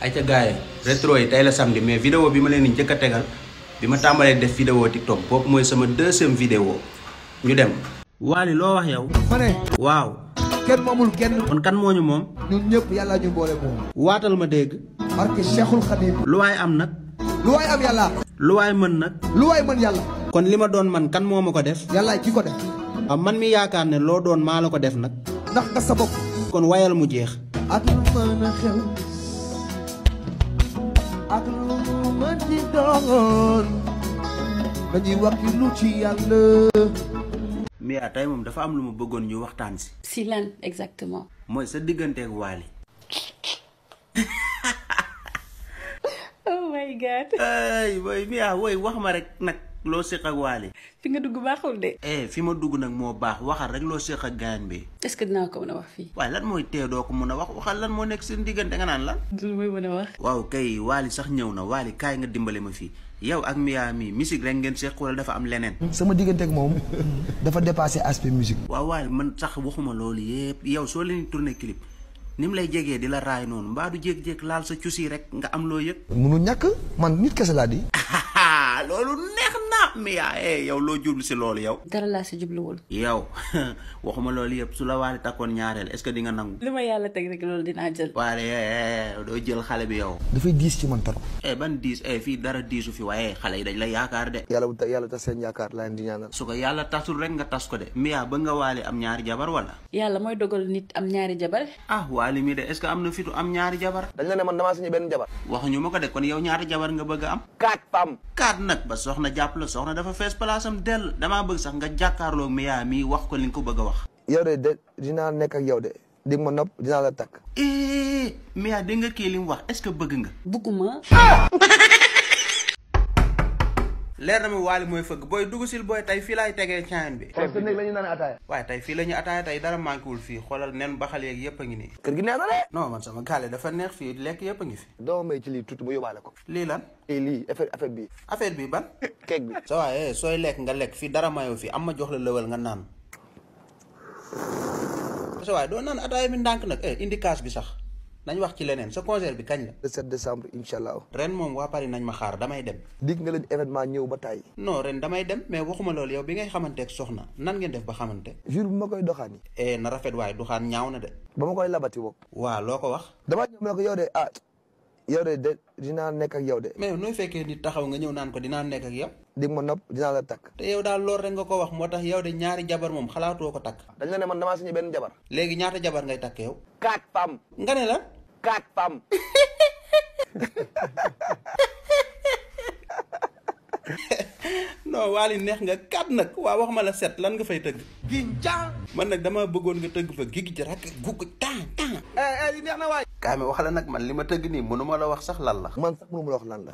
ay ca gaay rétro yi tey la samedi mais vidéo bi ma leen di njëkk a tegal bi ma tàmbalee def vidéo TikTok boobu mooy sama deuxième vidéo ñu dem. Wally loo wax yow. ma ne. waaw. kenn moomul kenn. kon kan moo ñu moom. ñun ñëpp yàlla ñu boole moom. waatal ma dégg. barke Cheikhul Khadim. lu waay am nag. lu waay am yàlla. lu waay mën nag. lu waay mën yàlla. kon li ma doon man kan moo ma ko def. yàlla ki ko def. man mi yaakaar ne loo doon maa la ko def nag. ndax nga sa bopp. kon wayal mu jeex. ak lu mën a xew. ak lu mu mën di doon. dañuy wax lu ci yàlla. Mia tey moom dafa am lu ma bëggoon ñu waxtaan si. si lan exactement. mooy sa digganteeg Wally. oh my god. ay boy Mia woy wax ma rek nag loo séq ak Wally. fi nga dugg baaxul de. fi ma dugg nag moo baax waxal rek loo séq ak gaayan bi. est-ce que dinaa ko mën a wax fii. waaye lan mooy tee doo ko mën a wax waxal lan moo nekk seen diggante nga naan lan. du may mën a wax. waaw kay Wally sax ñëw na Wally kaay nga dimbale ma fii yow ak Mia mi musique rek ngeen séq wala dafa am leneen. sama diggante ak moom dafa dépassé aspect musique. waaw Wally man sax waxuma loolu yépp yow soo leen tourné clip ni mu lay jegee di la raay noonu mbaa du jékki-jékki laal sa cusi rek nga am loo yëg. munu ñàkk man nit kese laa di. loolu neex na Mia yow loo jublu si loolu yow. dara laa si jubluwul. yow waxuma loolu yëpp su la Wally takkoon ñaareel est-ce que di nga nangu. li ma yàlla teg rek loolu dinaa jël. waaye doo jël xale bi yow. dafay diis ci man trop. ban diis fii dara diisu fi waaye xale yi dañ la yaakaar de. yàlla tas seen yaakaar laa leen di ñaanal. su ko yàlla tasul rek nga tas ko de. Mia ba nga Wally am ñaari jabar wala. yàlla mooy dogal nit am ñaari jabar. Wally mi de est-ce que am na fitu am ñaari jabar. dañ la ne man damaa sañu benn jabar. waxuñu ma ko de kon yow ñaari jabar nga bëgg a am. 4 femmes. 4 nag ba soxna jàpp la soxna dafa fees place am dell damaa bëgg sax nga jàkkaarloo Mia mi wax ko li nga ko bëgg a wax. yow de dinaa nekk ak yow de dig ma nopp dinaa la takk. Mia dégg nga kii li mu wax est-ce que bëgg nga. bugguma. leer na mi Wally mooy fëgg booy dugg sil booy tey fii laay tegee caayan bi. parce que néeg la ñu naan ataaya. waaye tey fii la ñu ataaya tey dara manqué wul fii xoolal nen baxal yeeg yëpp a ngi nii. kër gi neex na de. non man sama gaale dafa neex fii lekk yëpp a ngi fi. doo may ci lii tuuti mu yóbbaale ko. lii lan. lii affaire bi. affaire bi ban. keek bi. sa waaye sooy lekk nga lekk fii dara mayoo fi am ma jox la lëwal nga naan. sa waaye doo naan ataaya bi ndànk nag indi kaas bi sax nañ wax ci leneen sa concert bi kañ la. le 7 décembre incha allah. ren moom waa Paris nañ ma xaar damay dem. dig nga leen événement ñëw ba tàyyi. non ren damay dem mais waxuma loolu yow bi ngay xamanteeg soxna nan ngeen def ba xamante. jour bi ma koy doxaan yi. na rafet waaye du xaan ñaaw na de. ba ma koy labati boobu. waaw loo ko wax. dama ñëw ne ko yow de dinaa nekk ak yow de. mais nooy fekkee nit taxaw nga ñëw naan ko dinaa nekk ak yow. dig ma nopp dinaa la takk. te yow daal loolu rek nga ko wax moo tax yow de ñaari jabar moom xalaatoo ko takk. dañ la ne man damaa sañu benn jabar. léegi ñaata jabar ngay takk yow. 4 femmes. nga ne la. 4 femmes. non Wally neex nga 4 nag waa wax ma la 7 lan nga fay tëgg. man nag dama bëggoon nga tëgg fa gigi ji rek gugg temps. li neex na waay. kaay ma wax la nag man li ma tëgg nii mënuma la wax sax lan la. man sax mënuma la wax lan la.